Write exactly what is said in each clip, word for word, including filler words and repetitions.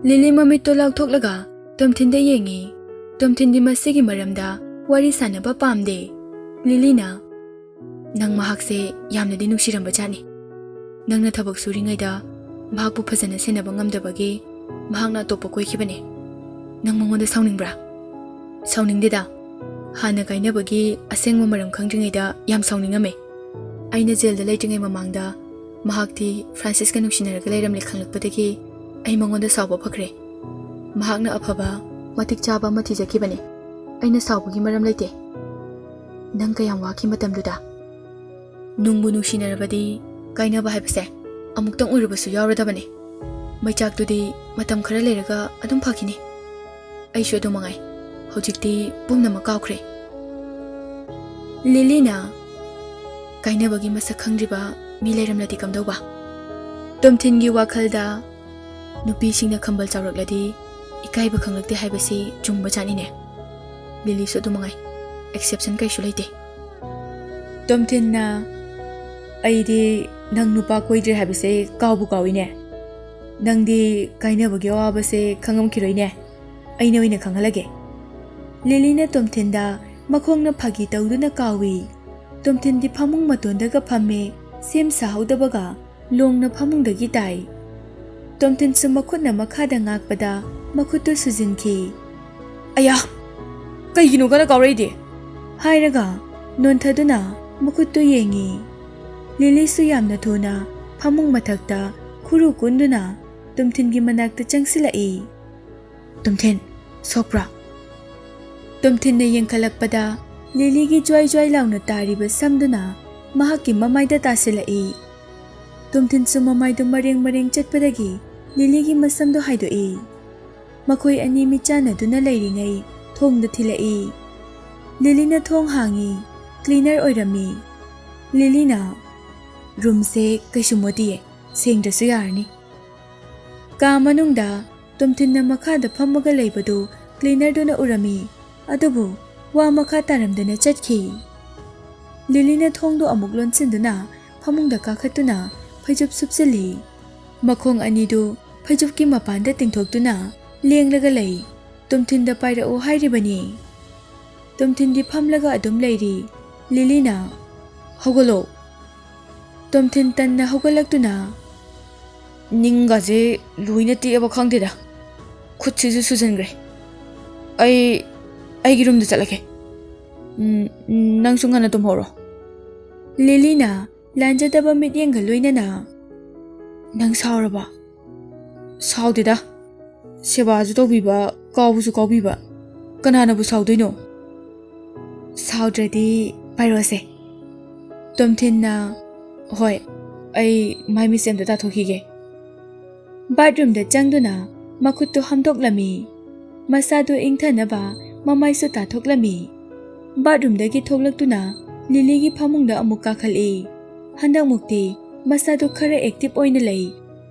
ꯂꯤꯂꯤ ꯃꯃꯤꯠꯇꯣ ꯂꯥꯎꯊꯣꯛꯂꯒ ꯇꯣꯝꯊꯤꯟꯗ ꯌꯦꯡꯉꯤ꯫ ꯇꯣꯝꯊꯤꯟꯗꯤ ꯃꯁꯤꯒꯤ ꯃꯔꯝꯗ ꯋꯥꯔꯤ ꯁꯥꯟꯅꯕ ꯄꯥꯝꯗꯦ꯫ ꯂꯤꯂꯤꯅ, "ꯅꯪ ꯃꯍꯥꯛꯁꯦ ꯌꯥꯝꯅꯗꯤ ꯅꯨꯡꯁꯤꯔꯝꯕ ꯖꯥꯠꯅꯤ꯫ ꯅꯪꯅ ꯊꯕꯛ ꯁꯨꯔꯤꯉꯩꯗ ꯃꯍꯥꯛꯄꯨ ꯐꯖꯅ ꯁꯦꯟꯅꯕ ꯉꯝꯗꯕꯒꯤ ꯃꯍꯥꯛꯅ ꯑꯇꯣꯞꯄ ꯀꯣꯏꯈꯤꯕꯅꯤ꯫ ꯅꯪ ꯃꯉꯣꯟꯗ ꯁꯥꯎꯅꯤꯡꯕ꯭ꯔꯥ?" "ꯁꯥꯎꯅꯤꯡꯗꯦꯗ꯫ ꯍꯥꯟꯅ ꯀꯥꯏꯅꯕꯒꯤ ꯑꯁꯦꯡꯕ ꯃꯔꯝ ꯈꯪꯗ꯭ꯔꯤꯉꯩꯗ ꯌꯥꯝ ꯁꯥꯎꯅꯤꯡꯉꯝꯃꯦ꯫ ꯑꯩꯅ ꯖꯦꯜꯗ ꯂꯩꯇ꯭ꯔꯤꯉꯩ ꯃꯃꯥꯡꯗ ꯃꯍꯥꯛꯇꯤ ꯐ꯭ꯔꯥꯟꯁꯤꯁꯀ ꯅꯨꯡꯁꯤꯅꯔꯒ ꯂꯩꯔꯝꯂꯦ ꯈꯪꯂꯛꯄꯗꯒꯤ ꯑꯩ ꯃꯉꯣꯟꯗ ꯁꯥꯎꯕ ꯐꯈ꯭ꯔꯦ꯫ ꯃꯍꯥꯛꯅ ꯑꯐꯕ, ꯃꯇꯤꯛ ꯆꯥꯕ ꯑꯃ ꯊꯤꯖꯈꯤꯕꯅꯦ꯫ ꯑꯩꯅ ꯁꯥꯎꯕꯒꯤ ꯃꯔꯝ ꯂꯩꯇꯦ꯫ ꯅꯪ ꯀꯌꯥꯝ ꯋꯥꯈꯤ ꯃꯇꯝꯗꯨꯗ?" "ꯅꯨꯡꯕꯨ ꯅꯨꯡꯁꯤꯅꯔꯕꯗꯤ ꯀꯥꯏꯅꯕ ꯍꯥꯏꯕꯁꯦ ꯑꯃꯨꯛꯇꯪ ꯑꯣꯏꯔꯕꯁꯨ ꯌꯥꯎꯔꯗꯕꯅꯦ꯫ ꯃꯩꯆꯥꯛꯇꯨꯗꯤ ꯃꯇꯝ ꯈꯔ ꯂꯩꯔꯒ ꯑꯗꯨꯝ ꯐꯈꯤꯅꯤ꯫ ꯑꯩꯁꯨ ꯑꯗꯨ ꯃꯉꯥꯏ꯫ ꯍꯧꯖꯤꯛꯇꯤ ꯄꯨꯝꯅꯃꯛ ꯀꯥꯎꯈ꯭ꯔꯦ꯫" ꯂꯤꯂꯤꯅ, "ꯀꯥꯏꯅꯕꯒꯤ ꯃꯁꯛ ꯈꯪꯗ꯭ꯔꯤꯕ ꯃꯤ ꯂꯩꯔꯝꯂꯗꯤ ꯀꯝꯗꯧꯕ?" ꯇꯣꯝꯊꯤꯟꯒꯤ ꯋꯥꯈꯜꯗ, "ꯅꯨꯄꯤꯁꯤꯡꯅ ꯈꯝꯕꯜ ꯆꯥꯎꯔꯛꯂꯗꯤ ꯏꯀꯥꯏꯕ ꯈꯪꯂꯛꯇꯦ ꯍꯥꯏꯕꯁꯤ ꯆꯨꯝꯕ ꯖꯥꯠꯅꯤꯅꯦ꯫ ꯂꯤꯂꯤꯁꯨ ꯑꯗꯨ ꯃꯉꯥꯏ꯫ ꯑꯦꯛꯁꯦꯞꯁꯟ ꯀꯩꯁꯨ ꯂꯩꯇꯦ꯫" ꯇꯣꯝꯊꯤꯟꯅ, "ꯑꯩꯗꯤ ꯅꯪ ꯅꯨꯄꯥ ꯀꯣꯏꯗ꯭ꯔꯦ ꯍꯥꯏꯕꯁꯦ ꯀꯥꯎꯕꯨ ꯀꯥꯎꯏꯅꯦ꯫ ꯅꯪꯗꯤ ꯀꯥꯏꯅꯕꯒꯤ ꯑꯋꯥꯕꯁꯦ ꯈꯪꯉꯝꯈꯤꯔꯣꯏꯅꯦ꯫ ꯑꯩꯅ ꯑꯣꯏꯅ ꯈꯪꯍꯜꯂꯒꯦ꯫" ꯂꯤꯂꯤꯅ ꯇꯣꯝꯊꯤꯟꯗ ꯃꯈꯣꯡꯅ ꯐꯥꯒꯤ ꯇꯧꯗꯨꯅ ꯀꯥꯎꯏ꯫ ꯇꯣꯝꯊꯤꯟꯗꯤ ꯐꯃꯨꯡ ꯃꯇꯣꯟꯗꯒ ꯐꯝꯃꯦ, ꯁꯦꯝ ꯁꯥꯍꯧꯗꯕꯒ ꯂꯣꯡꯅ ꯐꯃꯨꯡꯗꯒꯤ ꯇꯥꯏ꯫ ꯇꯣꯝꯊꯤꯟꯁꯨ ꯃꯈꯨꯠꯅ ꯃꯈꯥꯗ ꯉꯥꯛꯄꯗ ꯃꯈꯨꯠꯇꯨ ꯁꯨꯖꯤꯟꯈꯤ꯫ "ꯑꯌꯥ! ꯀꯩꯒꯤꯅꯣ ꯀꯟꯅ ꯀꯥꯎꯔꯛꯏꯗꯤ?" ꯍꯥꯏꯔꯒ ꯅꯣꯟꯊꯗꯨꯅ ꯃꯈꯨꯠꯇꯨ ꯌꯦꯡꯉꯤ꯫ ꯂꯤꯂꯤꯁꯨ ꯌꯥꯝꯅ ꯊꯨꯅ ꯐꯃꯨꯡ ꯃꯊꯛꯇ ꯈꯨꯔꯨ ꯀꯨꯟꯗꯨꯅ ꯇꯣꯝꯊꯤꯟꯒꯤ ꯃꯅꯥꯛꯇ ꯆꯪꯁꯤꯜꯂꯛꯏ꯫ "ꯇꯣꯝꯊꯤꯟ, ꯁꯣꯛꯄ꯭ꯔꯥ?" ꯇꯣꯝꯊꯤꯟꯅ ꯌꯦꯡꯈꯠꯂꯛꯄꯗ ꯂꯤꯂꯤꯒꯤ ꯖ꯭ꯋꯥꯏ ꯖ꯭ꯋꯥꯏ ꯂꯥꯎꯅ ꯇꯥꯔꯤꯕ ꯁꯝꯗꯨꯅ ꯃꯍꯥꯛꯀꯤ ꯃꯃꯥꯏꯗ ꯇꯥꯁꯤꯜꯂꯛꯏ꯫ ꯇꯣꯝꯊꯤꯟꯁꯨ ꯃꯃꯥꯏꯗꯨ ꯃꯔꯦꯡ ꯃꯔꯦꯡ ꯆꯠꯄꯗꯒꯤ ꯂꯤꯂꯤꯒꯤ ꯃꯁꯝꯗꯨ ꯍꯥꯏꯗꯣꯛꯏ꯫ ꯃꯈꯣꯏ ꯑꯅꯤ ꯃꯤꯠꯆꯥꯟꯅꯗꯨꯅ ꯂꯩꯔꯤꯉꯩ ꯊꯣꯡꯗ ꯊꯤꯜꯂꯛꯏ꯫ ꯂꯤꯂꯤꯅ ꯊꯣꯡ ꯍꯥꯡꯉꯤ꯫ ꯀ꯭ꯂꯤꯅꯔ ꯑꯣꯏꯔꯝꯃꯤ꯫ ꯂꯤꯂꯤꯅ, "ꯔꯨꯝꯁꯦ ꯀꯩꯁꯨ ꯃꯣꯠꯇꯤꯌꯦ, ꯁꯦꯡꯗ꯭ꯔꯁꯨ ꯌꯥꯔꯅꯤ꯫" ꯀꯥ ꯃꯅꯨꯡꯗ ꯇꯣꯝꯊꯤꯟꯅ ꯃꯈꯥꯗ ꯐꯝꯃꯒ ꯂꯩꯕꯗꯨ ꯀ꯭ꯂꯤꯅꯔꯗꯨꯅ ꯎꯔꯝꯃꯤ꯫ ꯑꯗꯨꯕꯨ ꯋꯥ ꯃꯈꯥ ꯇꯥꯔꯝꯗꯅ ꯆꯠꯈꯤ꯫ ꯂꯤꯂꯤꯅ ꯊꯣꯡꯗꯨ ꯑꯃꯨꯛ ꯂꯣꯟꯁꯤꯟꯗꯨꯅ ꯐꯃꯨꯡꯗ ꯀꯥꯈꯠꯇꯨꯅ ꯐꯩꯖꯨꯞ ꯁꯨꯞꯆꯤꯜꯂꯤ꯫ ꯃꯈꯣꯡ ꯑꯅꯤꯗꯨ ꯐꯩꯖꯨꯞꯀꯤ ꯃꯄꯥꯟꯗ ꯇꯤꯡꯊꯣꯛꯇꯨꯅ ꯂꯦꯡꯂꯒ ꯂꯩ꯫ "ꯇꯣꯝꯊꯤꯟꯗ ꯄꯥꯏꯔꯛꯎ ꯍꯥꯏꯔꯤꯕꯅꯤ꯫" ꯇꯣꯝꯊꯤꯟꯗꯤ ꯐꯝꯂꯒ ꯑꯗꯨꯝ ꯂꯩꯔꯤ꯫ ꯂꯤꯂꯤꯅ, "ꯍꯧꯒꯠꯂꯣ꯫" ꯇꯣꯝꯊꯤꯟ ꯇꯟꯅ ꯍꯧꯒꯠꯂꯛꯇꯨꯅ, "ꯅꯤꯡꯒꯁꯦ ꯂꯣꯏꯅ ꯇꯦꯛꯑꯕ ꯈꯪꯗꯦꯗ꯫ ꯈꯨꯠꯁꯤꯁꯨ ꯁꯨꯖꯟꯈ꯭ꯔꯦ꯫ ꯑꯩ ꯑꯩꯒꯤ ꯔꯨꯝꯗ ꯆꯠꯂꯒꯦ꯫ ꯎꯝ, ꯅꯪꯁꯨ ꯉꯟꯅ ꯇꯨꯝꯍꯧꯔꯣ꯫" ꯂꯤꯂꯤꯅ ꯂꯥꯟꯖꯗꯕ ꯃꯤꯠꯌꯦꯡꯒ ꯂꯣꯏꯅꯅ, "ꯅꯪ ꯁꯥꯎꯔꯕ?" "ꯁꯥꯎꯗꯦꯗ꯫ ꯁꯦꯕꯥꯁꯨ ꯇꯧꯕꯤꯕ, ꯀꯥꯎꯕꯁꯨ ꯀꯥꯎꯕꯤꯕ꯫ ꯀꯅꯥꯅꯕꯨ ꯁꯥꯎꯗꯣꯏꯅꯣ?" "ꯁꯥꯎꯗ꯭ꯔꯗꯤ ꯄꯥꯏꯔꯛꯑꯣꯁꯦ꯫" ꯇꯣꯝꯊꯤꯟꯅ, "ꯍꯣꯏ, ꯑꯩ ꯃꯥꯏ ꯃꯤꯠꯁꯦ ꯑꯝꯇ ꯇꯥꯊꯣꯛꯈꯤꯒꯦ꯫" ꯕꯥꯠꯔꯨꯝꯗ ꯆꯪꯗꯨꯅ ꯃꯈꯨꯠꯇꯨ ꯍꯥꯝꯗꯣꯛꯂꯝꯃꯤ꯫ ꯃꯁꯥꯗꯨ ꯏꯪꯊꯅꯕ ꯃꯃꯥꯏꯁꯨ ꯇꯥꯊꯣꯛꯂꯝꯃꯤ꯫ ꯕꯥꯠꯔꯨꯝꯗꯒꯤ ꯊꯣꯛꯂꯛꯇꯨꯅ ꯂꯤꯂꯤꯒꯤ ꯐꯃꯨꯡꯗ ꯑꯃꯨꯛ ꯀꯥꯈꯠꯂꯤ꯫ ꯍꯟꯗꯛꯃꯨꯛꯇꯤ ꯃꯁꯥꯗꯨ ꯈꯔ ꯑꯦꯛꯇꯤꯚ ꯑꯣꯏꯅ ꯂꯩ꯫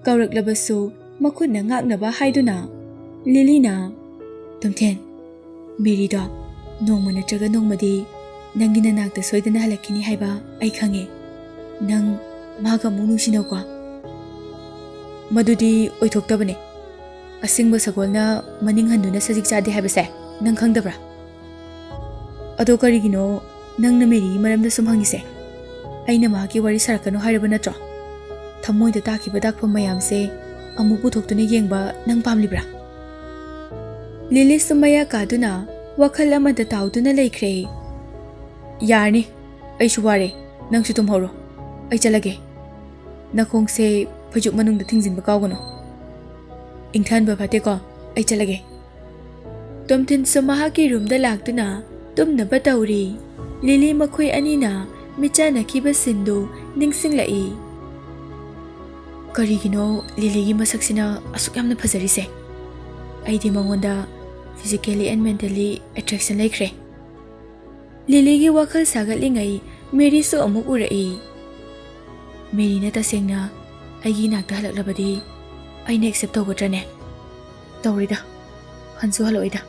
ꯀꯧꯔꯛꯂꯕꯁꯨ ꯃꯈꯨꯠꯅ ꯉꯥꯛꯅꯕ ꯍꯥꯏꯗꯨꯅ꯫ ꯂꯤꯂꯤꯅ, "ꯇꯣꯝꯊꯤꯟ, ꯃꯦꯔꯤꯗꯣ ꯅꯣꯡꯃ ꯅꯠꯇ꯭ꯔꯒ ꯅꯣꯡꯃꯗꯤ ꯅꯪꯒꯤ ꯅꯅꯥꯛꯇ ꯁꯣꯏꯗꯅ ꯍꯜꯂꯛꯈꯤꯅꯤ ꯍꯥꯏꯕ ꯑꯩ ꯈꯪꯉꯦ꯫ ꯅꯪ ꯃꯥꯒ ꯑꯃꯨꯛ ꯅꯨꯡꯁꯤꯅꯧꯀꯣ꯫" "ꯃꯗꯨꯗꯤ ꯑꯣꯏꯊꯣꯛꯇꯕꯅꯦ꯫ ꯑꯁꯤꯡꯕ ꯁꯒꯣꯜꯅ ꯃꯅꯤꯡ ꯍꯟꯗꯨꯅ ꯁꯖꯤꯛ ꯆꯥꯗꯦ ꯍꯥꯏꯕꯁꯦ ꯅꯪ ꯈꯪꯗꯕ꯭ꯔꯥ? ꯑꯗꯣ ꯀꯔꯤꯒꯤꯅꯣ ꯅꯪꯅ ꯃꯦꯔꯤꯒꯤ ꯃꯔꯝꯗ ꯁꯨꯝ ꯍꯪꯉꯤꯁꯦ? ꯑꯩꯅ ꯃꯍꯥꯛꯀꯤ ꯋꯥꯔꯤ ꯁꯥꯔꯛꯀꯅꯨ ꯍꯥꯏꯔꯕ ꯅꯠꯇ꯭ꯔꯣ? ꯊꯃꯣꯏꯗ ꯇꯥꯈꯤꯕ ꯗꯥꯛꯐꯝ ꯃꯌꯥꯝꯁꯦ ꯑꯃꯨꯛ ꯄꯨꯊꯣꯛꯇꯨꯅ ꯌꯦꯡꯕ ꯅꯪ ꯄꯥꯝꯂꯤꯕ꯭ꯔꯥ?" ꯂꯤꯂꯤꯁꯨ ꯃꯌꯥ ꯀꯥꯗꯨꯅ ꯋꯥꯈꯜ ꯑꯃꯗ ꯇꯥꯎꯗꯨꯅ ꯂꯩꯈ꯭ꯔꯦ꯫ "ꯌꯥꯔꯅꯤ, ꯑꯩꯁꯨ ꯋꯥꯔꯦ, ꯅꯪꯁꯨ ꯇꯨꯝꯍꯧꯔꯣ꯫ ꯑꯩ ꯆꯠꯂꯒꯦ꯫ ꯅꯈꯣꯡꯁꯦ ꯐꯩꯖꯨꯞ ꯃꯅꯨꯡꯗ ꯊꯤꯡꯖꯤꯟꯕ ꯀꯥꯎꯒꯅꯨ꯫ ꯏꯪꯊꯍꯟꯕ ꯐꯠꯇꯦꯀꯣ, ꯑꯩ ꯆꯠꯂꯒꯦ꯫" ꯇꯣꯝꯊꯤꯟꯁꯨ ꯃꯍꯥꯛꯀꯤ ꯔꯨꯝꯗ ꯂꯥꯛꯇꯨꯅ ꯇꯨꯝꯅꯕ ꯇꯧꯔꯤ꯫ ꯂꯤꯂꯤ ꯃꯈꯣꯏ ꯑꯅꯤꯅ ꯃꯤꯠꯆꯥꯟꯅꯈꯤꯕ ꯁꯤꯟꯗꯨ ꯅꯤꯡꯁꯤꯡꯂꯛꯏ꯫ "ꯀꯔꯤꯒꯤꯅꯣ ꯂꯤꯂꯤꯒꯤ ꯃꯁꯛꯁꯤꯅ ꯑꯁꯨꯛ ꯌꯥꯝꯅ ꯐꯖꯔꯤꯁꯦ? ꯑꯩꯗꯤ ꯃꯉꯣꯟꯗ physically and mentally attraction ꯂꯩꯈ꯭ꯔꯦ꯫" ꯂꯤꯂꯤꯒꯤ ꯋꯥꯈꯜ ꯁꯥꯒꯠꯂꯤꯉꯩ ꯃꯦꯔꯤꯁꯨ ꯑꯃꯨꯛ ꯎꯔꯛꯏ꯫ "ꯃꯦꯔꯤꯅ ꯇꯁꯦꯡꯅ ꯑꯩꯒꯤ ꯏꯅꯥꯛꯇ ꯍꯜꯂꯛꯂꯕꯗꯤ ꯑꯩꯅ ꯑꯦꯛꯁꯦꯞ ꯇꯧꯒꯗ꯭ꯔꯅꯦ? ꯇꯧꯔꯣꯏꯗ, ꯍꯟꯁꯨ ꯍꯜꯂꯛꯑꯣꯏꯗ꯫"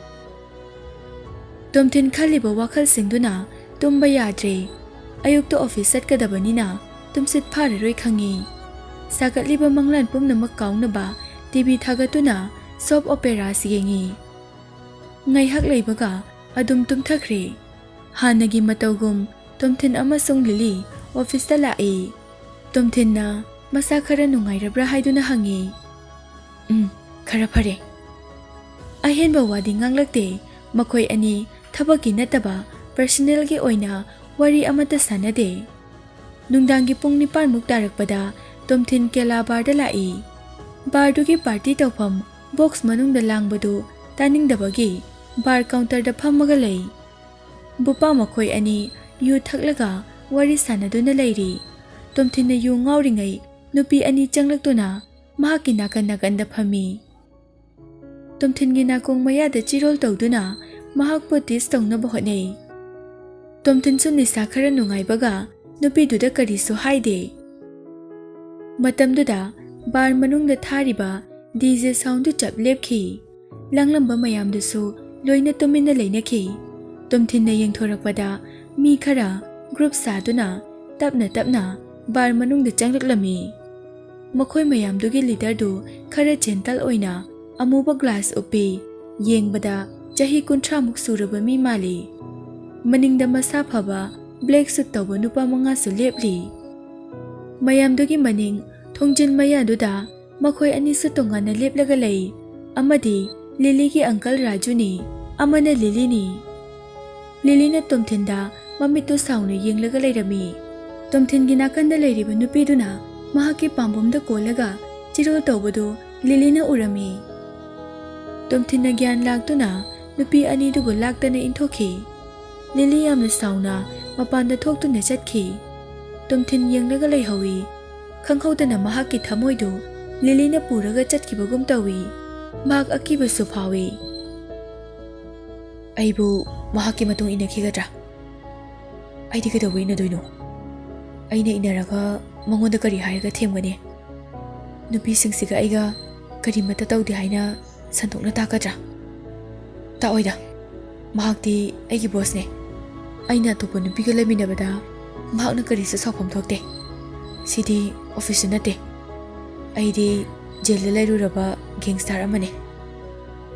ꯇꯣꯝꯊꯤꯟ ꯈꯜꯂꯤꯕ ꯋꯥꯈꯜꯁꯤꯡꯗꯨꯅ ꯇꯨꯝꯕ ꯌꯥꯗ꯭ꯔꯦ꯫ ꯑꯌꯨꯛꯇ ꯑꯣꯐꯤꯁ ꯆꯠꯀꯗꯕꯅꯤꯅ ꯇꯨꯝꯁꯤꯠ ꯐꯥꯔꯔꯣꯏ ꯈꯪꯉꯤ꯫ ꯁꯥꯒꯠꯂꯤꯕ ꯃꯪꯂꯥꯟ ꯄꯨꯝꯅꯃꯛ ꯀꯥꯎꯅꯕ ꯇꯤꯚꯤ ꯊꯥꯒꯠꯇꯨꯅ ꯁꯣꯞ ꯑꯣꯄꯦꯔꯥꯁ ꯌꯦꯡꯉꯤ꯫ ꯉꯥꯏꯍꯥꯛ ꯂꯩꯕꯒ ꯑꯗꯨꯝ ꯇꯨꯝꯊꯈ꯭ꯔꯦ꯫ ꯍꯥꯟꯅꯒꯤ ꯃꯇꯧꯒꯨꯝ ꯇꯣꯝꯊꯤꯟ ꯑꯃꯁꯨꯡ ꯂꯤꯂꯤ ꯑꯣꯐꯤꯁꯇ ꯂꯥꯛꯏ꯫ ꯇꯣꯝꯊꯤꯟꯅ ꯃꯁꯥ ꯈꯔ ꯅꯨꯡꯉꯥꯏꯔꯕ꯭ꯔꯥ ꯍꯥꯏꯗꯨꯅ ꯍꯪꯉꯤ꯫ "ꯎꯝ, ꯈꯔ ꯐꯔꯦ꯫" ꯑꯍꯦꯟꯕ ꯋꯥꯗꯤ ꯉꯥꯡꯂꯛꯇꯦ꯫ ꯃꯈꯣꯏ ꯑꯅꯤ ꯊꯕꯛꯀꯤ ꯅꯠꯇꯕ ꯄꯔꯁꯅꯦꯜꯒꯤ ꯑꯣꯏꯅ ꯋꯥꯔꯤ ꯑꯃꯠꯇ ꯁꯥꯟꯅꯗꯦ꯫ ꯅꯨꯡꯗꯥꯡꯒꯤ ꯄꯨꯡ ꯅꯤꯄꯥꯟꯃꯨꯛ ꯇꯥꯔꯛꯄꯗ ꯇꯣꯝꯊꯤꯟ ꯀꯦꯂꯥ ꯕꯥꯔꯗ ꯂꯥꯛꯏ꯫ ꯕꯥꯔꯗꯨꯒꯤ ꯄꯥꯔꯇꯤ ꯇꯧꯐꯝ ꯕꯣꯛꯁ ꯃꯅꯨꯡꯗ ꯂꯥꯡꯕꯗꯨ ꯇꯥꯅꯤꯡꯗꯕꯒꯤ ꯕꯥꯔ ꯀꯥꯎꯟꯇꯔꯗ ꯐꯝꯃꯒ ꯂꯩ꯫ ꯕꯨꯄꯥ ꯃꯈꯣꯏ ꯑꯅꯤ ꯌꯨ ꯊꯛꯂꯒ ꯋꯥꯔꯤ ꯁꯥꯟꯅꯗꯨꯅ ꯂꯩꯔꯤ꯫ ꯇꯣꯝꯊꯤꯟꯅ ꯌꯨ ꯉꯥꯎꯔꯤꯉꯩ ꯅꯨꯄꯤ ꯑꯅꯤ ꯆꯪꯂꯛꯇꯨꯅ ꯃꯍꯥꯛꯀꯤ ꯅꯥꯀꯟ ꯅꯥꯀꯟꯗ ꯐꯝꯃꯤ꯫ ꯇꯣꯝꯊꯤꯟꯒꯤ ꯅꯥꯀꯣꯡ ꯃꯌꯥꯗ ꯆꯤꯔꯣꯜ ꯇꯧꯗꯨꯅ ꯃꯍꯥꯛꯄꯨ ꯇꯤꯁ ꯇꯧꯅꯕ ꯍꯣꯠꯅꯩ꯫ ꯇꯣꯝꯊꯤꯟꯁꯨ ꯅꯤꯁꯥ ꯈꯔ ꯅꯨꯡꯉꯥꯏꯕꯒ ꯅꯨꯄꯤꯗꯨꯗ ꯀꯔꯤꯁꯨ ꯍꯥꯏꯗꯦ꯫ ꯃꯇꯝꯗꯨꯗ ꯕꯥꯔ ꯃꯅꯨꯡꯗ ꯊꯥꯔꯤꯕ ꯗꯤ ꯖꯦ ꯁꯥꯎꯟꯗꯨ ꯆꯞ ꯂꯦꯞꯈꯤ꯫ ꯂꯥꯡꯂꯝꯕ ꯃꯌꯥꯝꯗꯨꯁꯨ ꯂꯣꯏꯅ ꯇꯨꯃꯤꯟꯅ ꯂꯩꯅꯈꯤ꯫ ꯇꯣꯝꯊꯤꯟꯅ ꯌꯦꯡꯊꯣꯔꯛꯄꯗ ꯃꯤ ꯈꯔ ꯒ꯭ꯔꯨꯞ ꯁꯥꯗꯨꯅ ꯇꯞꯅ ꯇꯞꯅ ꯕꯥꯔ ꯃꯅꯨꯡꯗ ꯆꯪꯂꯛꯂꯝꯃꯤ꯫ ꯃꯈꯣꯏ ꯃꯌꯥꯝꯗꯨꯒꯤ ꯂꯤꯗꯔꯗꯨ ꯈꯔ ꯖꯦꯟꯇꯜ ꯑꯣꯏꯅ ꯑꯃꯨꯕ ꯒ꯭ꯂꯥꯁ ꯎꯞꯄꯤ꯫ ꯌꯦꯡꯕꯗ ꯆꯍꯤ ꯀꯨꯟꯊ꯭ꯔꯥꯃꯨꯛ ꯁꯨꯔꯕ ꯃꯤ ꯃꯥꯜꯂꯤ꯫ ꯃꯅꯤꯡꯗ ꯃꯁꯥ ꯐꯕ ꯕ꯭ꯂꯦꯛ ꯁꯨꯠ ꯇꯧꯕ ꯅꯨꯄꯥ ꯃꯉꯥꯁꯨ ꯂꯦꯞꯂꯤ꯫ ꯃꯌꯥꯝꯗꯨꯒꯤ ꯃꯅꯤꯡ ꯊꯣꯡꯖꯤꯟ ꯃꯌꯥꯗꯨꯗ ꯃꯈꯣꯏ ꯑꯅꯤꯁꯨ ꯇꯣꯉꯥꯟꯅ ꯂꯦꯞꯂꯒ ꯂꯩ꯫ ꯑꯃꯗꯤ ꯂꯤꯂꯤꯒꯤ ꯑꯪꯀꯜ ꯔꯥꯖꯨꯅꯤ, ꯑꯃꯅ ꯂꯤꯂꯤꯅꯤ꯫ ꯂꯤꯂꯤꯅ ꯇꯣꯝꯊꯤꯟꯗ ꯃꯃꯤꯠꯇꯨ ꯁꯥꯎꯅ ꯌꯦꯡꯂꯒ ꯂꯩꯔꯝꯃꯤ꯫ ꯇꯣꯝꯊꯤꯟꯒꯤ ꯅꯥꯀꯟꯗ ꯂꯩꯔꯤꯕ ꯅꯨꯄꯤꯗꯨꯅ ꯃꯍꯥꯛꯀꯤ ꯄꯥꯝꯕꯣꯝꯗ ꯀꯣꯜꯂꯒ ꯆꯤꯔꯣꯜ ꯇꯧꯕꯗꯨ ꯂꯤꯂꯤꯅ ꯎꯔꯝꯃꯤ꯫ ꯇꯣꯝꯊꯤꯟꯅ ꯒ꯭ꯌꯥꯟ ꯂꯥꯛꯇꯨꯅ ꯅꯨꯄꯤ ꯑꯅꯤꯗꯨꯕꯨ ꯂꯥꯛꯇꯅ ꯏꯟꯊꯣꯛꯈꯤ꯫ ꯂꯤꯂꯤ ꯌꯥꯝꯅ ꯁꯥꯎꯅ ꯃꯄꯥꯟꯗ ꯊꯣꯛꯇꯨꯅ ꯆꯠꯈꯤ꯫ ꯇꯣꯝꯊꯤꯟ ꯌꯦꯡꯂꯒ ꯂꯩꯍꯧꯏ꯫ ꯈꯪꯍꯧꯗꯅ ꯃꯍꯥꯛꯀꯤ ꯊꯃꯣꯏꯗꯨ ꯂꯤꯂꯤꯅ ꯄꯨꯔꯒ ꯆꯠꯈꯤꯕꯒꯨꯝ ꯇꯧꯏ꯫ ꯃꯍꯥꯛ ꯑꯀꯤꯕꯁꯨ ꯐꯥꯎꯏ꯫ "ꯑꯩꯕꯨ ꯃꯍꯥꯛꯀꯤ ꯃꯇꯨꯡ ꯏꯟꯅꯈꯤꯒꯗ꯭ꯔꯥ? ꯑꯩꯗꯤ ꯀꯩꯗꯧꯕ ꯏꯟꯅꯗꯣꯏꯅꯣ? ꯑꯩꯅ ꯏꯟꯅꯔꯒ ꯃꯉꯣꯟꯗ ꯀꯔꯤ ꯍꯥꯏꯔꯒ ꯊꯦꯝꯒꯅꯤ? ꯅꯨꯄꯤꯁꯤꯡꯁꯤꯒ ꯑꯩꯒ ꯀꯔꯤꯃꯠꯇ ꯇꯧꯗꯦ ꯍꯥꯏꯅ ꯁꯟꯗꯣꯛꯅ ꯇꯥꯛꯀꯗ꯭ꯔꯥ? ꯇꯥꯛꯑꯣꯏꯗ꯫ ꯃꯍꯥꯛꯇꯤ ꯑꯩꯒꯤ ꯕꯣꯁꯅꯦ꯫ ꯑꯩꯅ ꯑꯇꯣꯞꯄ ꯅꯨꯄꯤꯒ ꯂꯩꯃꯤꯟꯅꯕꯗ ꯃꯍꯥꯛꯅ ꯀꯔꯤꯁꯨ ꯁꯥꯎꯐꯝ ꯊꯣꯛꯇꯦ꯫ ꯁꯤꯗꯤ ꯑꯣꯐꯤꯁꯁꯨ ꯅꯠꯇꯦ꯫ ꯑꯩꯗꯤ ꯖꯦꯜꯗ ꯂꯩꯔꯨꯔꯕ ꯒꯦꯡꯁꯇꯔ ꯑꯃꯅꯤ꯫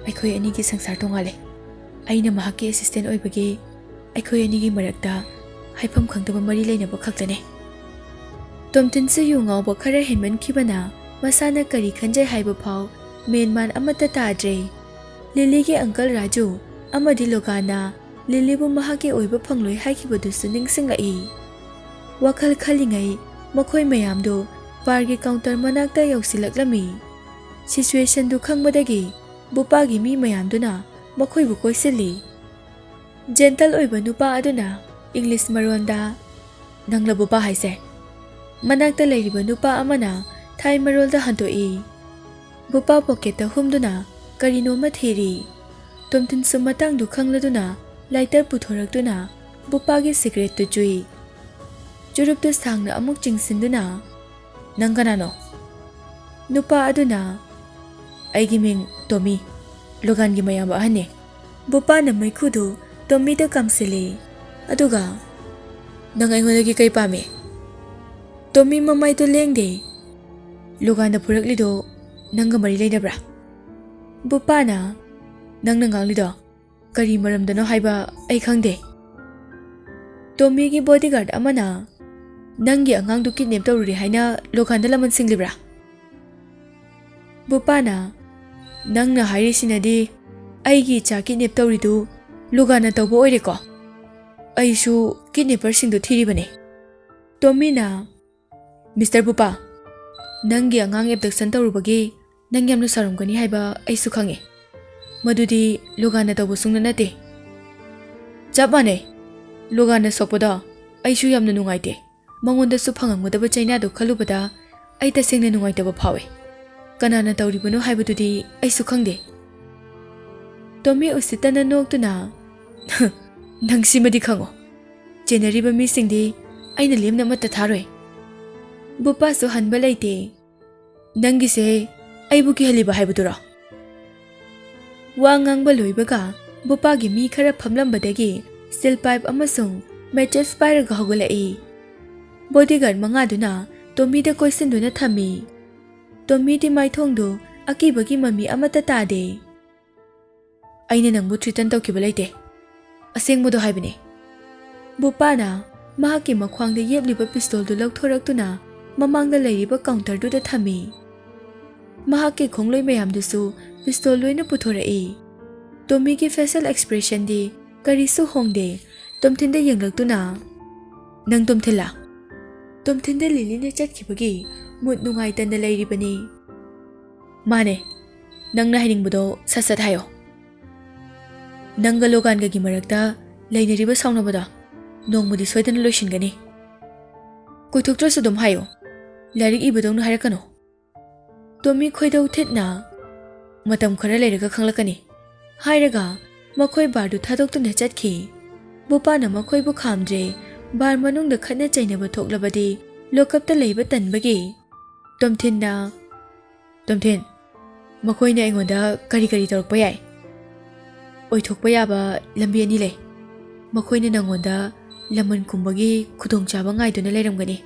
ꯑꯩꯈꯣꯏ ꯑꯅꯤꯒꯤ ꯁꯪꯁꯥꯔ ꯇꯣꯉꯥꯜꯂꯦ꯫ ꯑꯩꯅ ꯃꯍꯥꯛꯀꯤ ꯑꯦꯁꯤꯁꯇꯦꯟ ꯑꯣꯏꯕꯒꯤ ꯑꯩꯈꯣꯏ ꯑꯅꯤꯒꯤ ꯃꯔꯛꯇ ꯍꯥꯏꯐꯝ ꯈꯪꯗꯕ ꯃꯔꯤ ꯂꯩꯅꯕ ꯈꯛꯇꯅꯦ꯫ ꯇꯣꯝꯊꯤꯟꯁꯨ ꯌꯨ ꯉꯥꯎꯕ ꯈꯔ ꯍꯦꯟꯃꯟꯈꯤꯕꯅ ꯃꯁꯥꯅ ꯀꯔꯤ ꯈꯟꯖꯩ ꯍꯥꯏꯕ ꯐꯥꯎ ꯃꯦꯟꯃꯥꯟ ꯑꯃꯠꯇ ꯇꯥꯗ꯭ꯔꯦ꯫ ꯂꯤꯂꯤꯒꯤ ꯑꯪꯀꯜ ꯔꯥꯖꯨ ꯑꯃꯗꯤ ꯂꯣꯒꯥꯟꯅ ꯂꯤꯂꯤꯕꯨ ꯃꯍꯥꯛꯀꯤ ꯑꯣꯏꯕ ꯐꯪꯂꯣꯏ ꯍꯥꯏꯈꯤꯕꯗꯨꯁꯨ ꯅꯤꯡꯁꯤꯡꯂꯛꯏ꯫ ꯋꯥꯈꯜ ꯈꯜꯂꯤꯉꯩ ꯃꯈꯣꯏ ꯃꯌꯥꯝꯗꯨ ꯕꯥꯔꯒꯤ ꯀꯥꯎꯟꯇꯔ ꯃꯅꯥꯛꯇ ꯌꯧꯁꯤꯜꯂꯛꯂꯝꯃꯤ꯫ ꯁꯤꯆꯨꯋꯦꯁꯟꯗꯨ ꯈꯪꯕꯗꯒꯤ ꯕꯨꯄꯥꯒꯤ ꯃꯤ ꯃꯌꯥꯝꯗꯨꯅ ꯃꯈꯣꯏꯕꯨ ꯀꯣꯏꯁꯤꯜꯂꯤ꯫ ꯖꯦꯟꯇꯜ ꯑꯣꯏꯕ ꯅꯨꯄꯥ ꯑꯗꯨꯅ ꯏꯪꯂꯤꯁ ꯃꯔꯣꯟꯗ, "ꯅꯪꯂ ꯕꯨꯄꯥ ꯍꯥꯏꯁꯦ?" ꯃꯅꯥꯛꯇ ꯂꯩꯔꯤꯕ ꯅꯨꯄꯥ ꯑꯃꯅ ꯊꯥꯏ ꯃꯔꯣꯜꯗ ꯍꯟꯗꯣꯛꯏ꯫ ꯕꯨꯄꯥ ꯄꯣꯀꯦꯠꯇ ꯍꯨꯝꯗꯨꯅ ꯀꯔꯤꯅꯣꯃ ꯊꯤꯔꯤ꯫ ꯇꯣꯝꯊꯤꯟꯁꯨ ꯃꯇꯥꯡꯗꯨ ꯈꯪꯂꯗꯨꯅ ꯂꯥꯏꯇꯔ ꯄꯨꯊꯣꯔꯛꯇꯨꯅ ꯕꯨꯄꯥꯒꯤ ꯁꯤꯒꯔꯦꯠꯇꯨ ꯆꯨꯏ꯫ ꯆꯨꯔꯨꯞꯇꯨ ꯁꯥꯡꯅ ꯑꯃꯨꯛ ꯆꯤꯡꯁꯤꯟꯗꯨꯅ, "ꯅꯪ ꯀꯅꯥꯅꯣ?" ꯅꯨꯄꯥ ꯑꯗꯨꯅ, "ꯑꯩꯒꯤ ꯃꯤꯡ ꯇꯣꯃꯤ, ꯂꯣꯒꯥꯟꯒꯤ ꯃꯌꯥꯝꯕ ꯑꯍꯟꯅꯤ꯫" ꯕꯨꯄꯥꯅ ꯃꯩꯈꯨꯗꯨ ꯇꯣꯃꯤꯗ ꯀꯥꯝꯁꯤꯜꯂꯤ꯫ ꯑꯗꯨꯒ, "ꯅꯪ ꯑꯩꯉꯣꯟꯗꯒꯤ ꯀꯩ ꯄꯥꯝꯃꯤ?" ꯇꯣꯃꯤ ꯃꯃꯥꯏꯗꯨ ꯂꯦꯡꯗꯦ꯫ "ꯂꯣꯒꯥꯟꯗ ꯐꯨꯔꯛꯂꯤꯗꯣ ꯅꯪꯒ ꯃꯔꯤ ꯂꯩꯅꯕ꯭ꯔꯥ?" ꯕꯨꯄꯥꯅ, "ꯅꯪꯅ ꯉꯥꯡꯂꯤꯗꯣ ꯀꯔꯤ ꯃꯔꯝꯗꯅꯣ ꯍꯥꯏꯕ ꯑꯩ ꯈꯪꯗꯦ꯫" ꯇꯣꯃꯤꯒꯤ ꯕꯣꯗꯤꯒꯥꯔꯗ ꯑꯃꯅ, "ꯅꯪꯒꯤ ꯑꯉꯥꯡꯗꯨ ꯀꯤꯗꯅꯦꯞ ꯇꯧꯔꯨꯔꯦ ꯍꯥꯏꯅ ꯂꯣꯒꯥꯟꯗ ꯂꯃꯟ ꯁꯤꯡꯂꯤꯕ꯭ꯔꯥ?" ꯕꯨꯄꯥꯅ, "ꯅꯪꯅ ꯍꯥꯏꯔꯤꯁꯤꯅꯗꯤ ꯑꯩꯒꯤ ꯏꯆꯥ ꯀꯤꯗꯅꯦꯞ ꯇꯧꯔꯤꯗꯨ ꯂꯣꯒꯥꯟꯅ ꯇꯧꯕ ꯑꯣꯏꯔꯦꯀꯣ? ꯑꯩꯁꯨ ꯀꯤꯗꯅꯦꯄꯔꯁꯤꯡꯗꯨ ꯊꯤꯔꯤꯕꯅꯤ꯫" ꯇꯣꯃꯤꯅ, "ꯃꯤꯁꯇꯔ ꯕꯨꯄꯥ, ꯅꯪꯒꯤ ꯑꯉꯥꯡ ꯑꯦꯕꯗꯛꯁꯟ ꯇꯧꯔꯨꯕꯒꯤ ꯅꯪ ꯌꯥꯝꯅ ꯁꯥꯎꯔꯝꯒꯅꯤ ꯍꯥꯏꯕ ꯑꯩꯁꯨ ꯈꯪꯉꯤ꯫ ꯃꯗꯨꯗꯤ ꯂꯣꯒꯥꯟꯅ ꯇꯧꯕ ꯁꯨꯡꯅ ꯅꯠꯇꯦ꯫" "ꯆꯞ ꯃꯥꯟꯅꯩ꯫ ꯂꯣꯒꯥꯟꯅ ꯁꯣꯛꯄꯗꯣ ꯑꯩꯁꯨ ꯌꯥꯝꯅ ꯅꯨꯡꯉꯥꯏꯇꯦ꯫ ꯃꯉꯣꯟꯗꯁꯨ ꯐꯪꯉꯝꯒꯗꯕ ꯆꯩꯅꯥꯗꯣ ꯈꯜꯂꯨꯕꯗ ꯑꯩ ꯇꯁꯦꯡꯅ ꯅꯨꯡꯉꯥꯏꯇꯕ ꯐꯥꯎꯏ꯫ ꯀꯅꯥꯅ ꯇꯧꯔꯤꯕꯅꯣ ꯍꯥꯏꯕꯗꯨꯗꯤ ꯑꯩꯁꯨ ꯈꯪꯗꯦ꯫" ꯇꯣꯃꯤ ꯎꯁꯤꯠꯇꯅ ꯅꯣꯛꯇꯨꯅ, "ꯅꯪ ꯁꯤꯃꯗꯤ ꯈꯪꯉꯣ, ꯆꯦꯟꯅꯔꯤꯕ ꯃꯤꯁꯤꯡꯗꯤ ꯑꯩꯅ ꯂꯦꯝꯅ ꯑꯃꯠꯇ ꯊꯥꯔꯣꯏ꯫" ꯕꯨꯄꯥꯁꯨ ꯍꯟꯕ ꯂꯩꯇꯦ꯫ "ꯅꯪꯒꯤꯁꯦ ꯑꯩꯕꯨ ꯀꯤꯍꯜꯂꯤꯕ ꯍꯥꯏꯕꯗꯨꯔꯣ?" ꯋꯥ ꯉꯥꯡꯕ ꯂꯣꯏꯕꯒ ꯕꯨꯄꯥꯒꯤ ꯃꯤ ꯈꯔ ꯐꯝꯂꯝꯕꯗꯒꯤ ꯁ꯭ꯇꯤꯜ ꯄꯥꯏꯞ ꯑꯃꯁꯨꯡ ꯃꯦꯆꯦꯁ ꯄꯥꯏꯔꯒ ꯍꯧꯒꯠꯂꯛꯏ꯫ ꯕꯣꯗꯤꯒꯥꯔꯗ ꯃꯉꯥꯗꯨꯅ ꯇꯣꯝꯃꯤꯗ ꯀꯣꯏꯁꯤꯟꯗꯨꯅ ꯊꯝꯃꯤ꯫ ꯇꯣꯝꯃꯤꯗꯤ ꯃꯥꯏꯊꯣꯡꯗꯨ ꯑꯀꯤꯕꯒꯤ ꯃꯃꯤ ꯑꯃꯠꯇ ꯇꯥꯗꯦ꯫ "ꯑꯩꯅ ꯅꯪꯕꯨ ꯊ꯭ꯔꯤꯇꯟ ꯇꯧꯈꯤꯕ ꯂꯩꯇꯦ꯫ ꯑꯁꯦꯡꯕꯗꯣ ꯍꯥꯏꯕꯅꯦ꯫" ꯕꯨꯄꯥꯅ ꯃꯍꯥꯛꯀꯤ ꯃꯈ꯭ꯋꯥꯡꯗ ꯌꯦꯞꯂꯤꯕ ꯄꯤꯁꯇꯣꯜꯗꯨ ꯂꯧꯊꯣꯔꯛꯇꯨꯅ ꯃꯃꯥꯡꯗ ꯂꯩꯔꯤꯕ ꯀꯥꯎꯟꯇꯔꯗꯨꯗ ꯊꯝꯃꯤ꯫ ꯃꯍꯥꯛꯀꯤ ꯈꯣꯡꯂꯣꯏ ꯃꯌꯥꯝꯗꯨꯁꯨ ꯄꯤꯁꯇꯣꯜ ꯂꯣꯏꯅ ꯄꯨꯊꯣꯔꯛꯏ꯫ ꯇꯣꯝꯃꯤꯒꯤ ꯐꯦꯁꯤꯌꯦꯜ ꯑꯦꯛꯁꯄ꯭ꯔꯦꯁꯟꯗꯤ ꯀꯔꯤꯁꯨ ꯍꯣꯡꯗꯦ꯫ ꯇꯣꯝꯊꯤꯟꯗ ꯌꯦꯡꯂꯛꯇꯨꯅ, "ꯅꯪ ꯇꯣꯝꯊꯤꯟꯂꯥ?" ꯇꯣꯝꯊꯤꯟꯗ ꯂꯤꯂꯤꯅ ꯆꯠꯈꯤꯕꯒꯤ ꯃꯨꯠ ꯅꯨꯡꯉꯥꯏꯇꯅ ꯂꯩꯔꯤꯕꯅꯤ꯫ "ꯃꯥꯅꯦ, ꯅꯪꯅ ꯍꯥꯏꯅꯤꯡꯕꯗꯣ ꯁꯠ ꯁꯠ ꯍꯥꯏꯌꯣ꯫ ꯅꯪꯒ ꯂꯣꯒꯥꯟꯒꯒꯤ ꯃꯔꯛꯇ ꯂꯩꯅꯔꯤꯕ ꯁꯥꯎꯅꯕꯗꯣ ꯅꯣꯡꯃꯗꯤ ꯁꯣꯏꯗꯅ ꯂꯣꯏꯁꯤꯟꯒꯅꯤ꯫ ꯀꯣꯏꯊꯣꯛꯇ꯭ꯔꯁꯨ ꯑꯗꯨꯝ ꯍꯥꯏꯌꯣ, ꯂꯥꯏꯔꯤꯛ ꯏꯕꯗꯧꯅ ꯍꯥꯏꯔꯛꯀꯅꯨ꯫" ꯇꯣꯝꯃꯤ ꯈꯣꯏꯗꯧ ꯊꯤꯠꯅ, "ꯃꯇꯝ ꯈꯔ ꯂꯩꯔꯒ ꯈꯪꯂꯛꯀꯅꯤ" ꯍꯥꯏꯔꯒ ꯃꯈꯣꯏ ꯕꯥꯔꯗꯨ ꯊꯥꯗꯣꯛꯇꯨꯅ ꯆꯠꯈꯤ꯫ ꯕꯨꯄꯥꯅ ꯃꯈꯣꯏꯕꯨ ꯈꯥꯝꯗ꯭ꯔꯦ꯫ ꯕꯥꯔ ꯃꯅꯨꯡꯗ ꯈꯠꯅ ꯆꯩꯅꯕ ꯊꯣꯛꯂꯕꯗꯤ ꯂꯣꯀꯞꯇ ꯂꯩꯕ ꯇꯟꯕꯒꯤ꯫ ꯇꯣꯝꯊꯤꯟꯅ, "ꯇꯣꯝꯊꯤꯟ, ꯃꯈꯣꯏꯅ ꯑꯩꯉꯣꯟꯗ ꯀꯔꯤ ꯀꯔꯤ ꯇꯧꯔꯛꯄ ꯌꯥꯏ? ꯑꯣꯏꯊꯣꯛꯄ ꯌꯥꯕ ꯂꯝꯕꯤ ꯑꯅꯤ ꯂꯩ꯫ ꯃꯈꯣꯏꯅ ꯅꯪꯉꯣꯟꯗ ꯂꯃꯟ ꯈꯨꯝꯕꯒꯤ ꯈꯨꯗꯣꯡꯆꯥꯕ ꯉꯥꯏꯗꯨꯅ ꯂꯩꯔꯝꯒꯅꯤ꯫